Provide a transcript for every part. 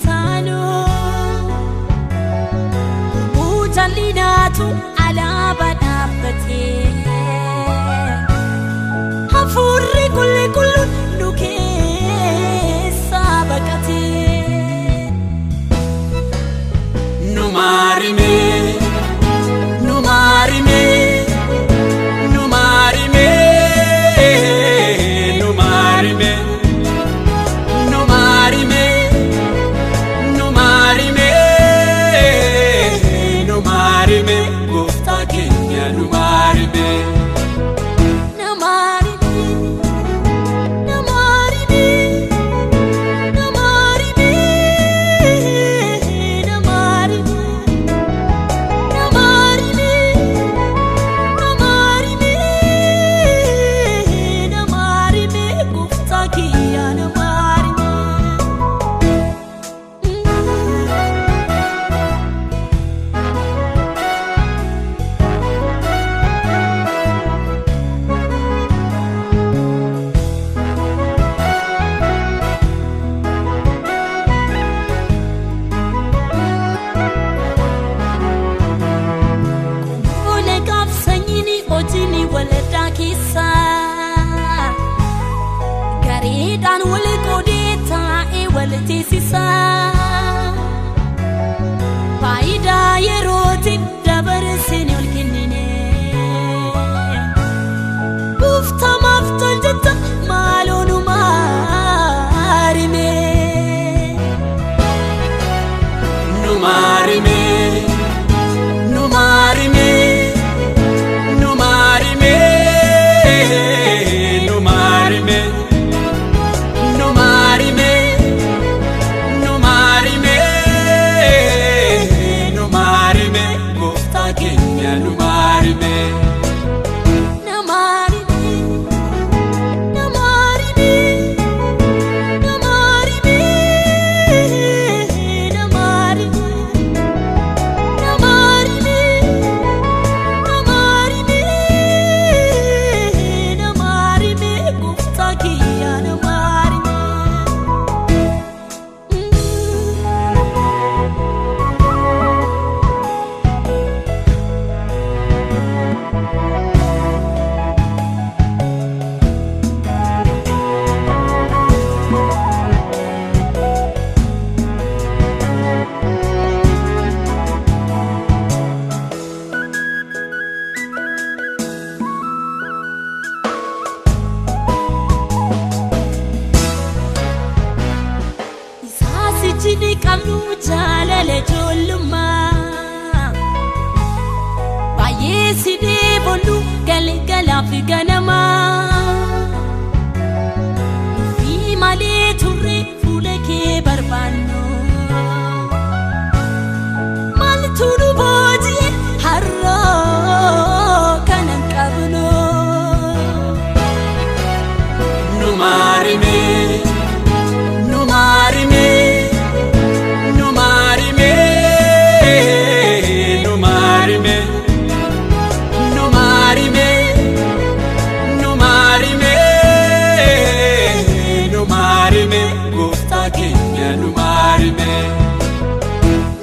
taanu. Muujallinaatu alaabaa dhaabbatee. Hafuurri qulqulluun nu keessaa baqatee. Nu maarime, nu maarime, nu maarime, nu maarime, nu maarime, nu maarime, nu maarime, gooftaa keenya nu maarime. Na maarime, na maarime, na maarime, na maarime, na maarime, na maarime, na maarime, gooftaa kiyya na maarime. Qomoon gaafsanyiin hojiin walirraa keessa gareedhaan wal qoodee taa'ee wal teessisa. Faayidaa yerootiin dabarsine ol kennine. Gooftamaaf tolchetta maaloo nu maarime. Nu maarime, nu maarime, nu maarime, nu maarime, nu maarime, nu maarime, nu maarime, gooftaa keenya nu maarime. Na maarime, na maarime, na maarime, na maarime, na maarime, na maarime, na maarime, gooftaa kiyya na maarime. Isaasichi qabnu jaalala ijoollummaa. Baay'ee si dheebonnu galgalaaf ganamaa. Nufi malee turre fuula kee barbaannu. Maaltu nu booji'e har'oo kana hin qabnu. Nu maarime, nu maarime, nu maarime, nu maarime, nu maarime, nu maarime, nu maarime, gooftaa keenya nu maarime.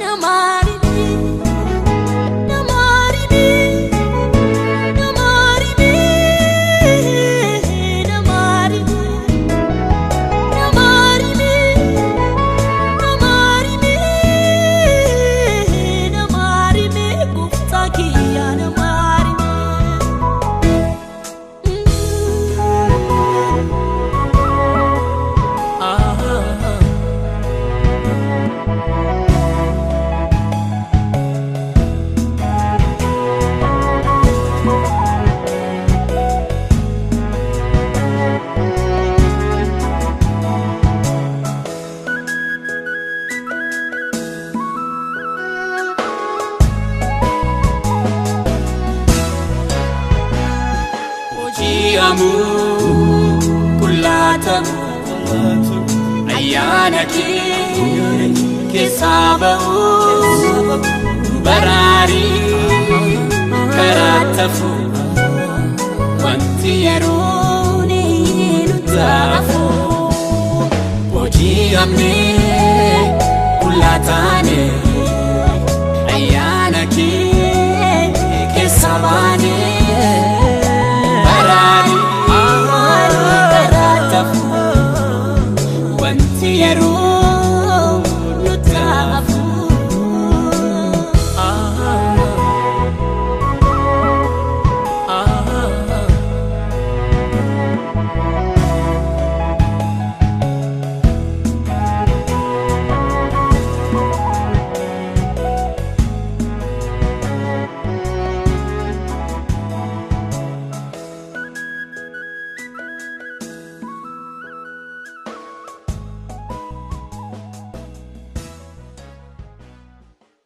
Na maarime, na maarime, na maarime, na maarime, na maarime, na maarime, na maarime, gooftaa kiyya na maarime. Booji'amuu qullaatamuu ayyaana kee keessaa ba'uu baraarii karaa tafuu wanti yeroo nu taafuu booji'amnee. taane.